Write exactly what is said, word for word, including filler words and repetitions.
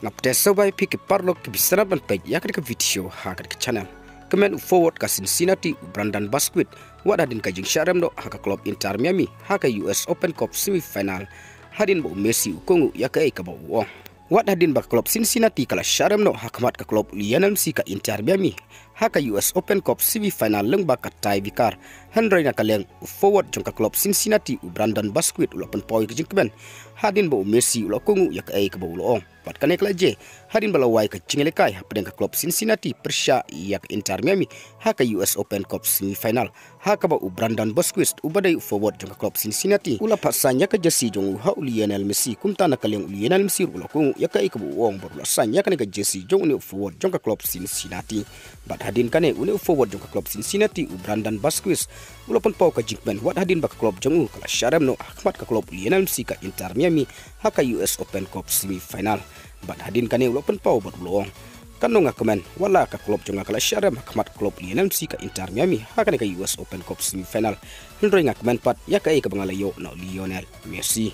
Nga pdiang sngewbha ïa phi ki paralok kiba sngewbha ban peit ïa kane ka video ha kane ka channel. Kmen u forward ka Cincinnati u Brandon Vazquez, wat hadien ka jingshah rem noh ha ka club Inter Miami ha ka U S Open Cup semi final, hadien ba u Messi u kohnguh ïa kaei kaba u ong. Wat hadien ba ka club Cincinnati ka la shah rem noh ha khmat ka club u Lionel Messi ka Inter Miami ha ka U S Open Cup semi final lyngba ka tie breaker, hynrei na ka liang u forward jong ka club Cincinnati u Brandon Vazquez u la pynpaw ïa ka jingkmen hadien ba u Messi u la kohnguh ïa kaei kaba u la ong. Bad kane ka la jia hadien ba la wai ka jingïalehkai hapdeng ka club Cincinnati pyrshah ïa ka Inter Miami ha ka U S Open Cup semi final, ha kaba u Brandon Vazquez uba dei u forward jong ka club Cincinnati u la phah sign ïa ka jersey jong u ha u Lionel Messi. Kumta na ka liang u Lionel Messi ruh u la kohnguh ïa kaei kaba u ong bad u la sign ïa kane ka jersey jong une u forward jong ka club Cincinnati. Bad hadien kane une u forward jong ka club Cincinnati u Brandon Vazquez u la pynpaw ka jingkmen wat hadien ba ka club jong u ka la shah rem noh ha khmat ka club u Lionel Messi ka Inter Miami ha ka U S Open Cup semi final. Bad hadien kane u la pynpaw bad u la ong, katno nga kmen wat la ka club jong nga ka la shah rem ha khmat ka club u Lionel Messi ka Inter Miami ha kane ka U S Open Cup semi final, hynrei nga kmen pat ïa kaei kaba nga la ïoh na u Lionel Messi.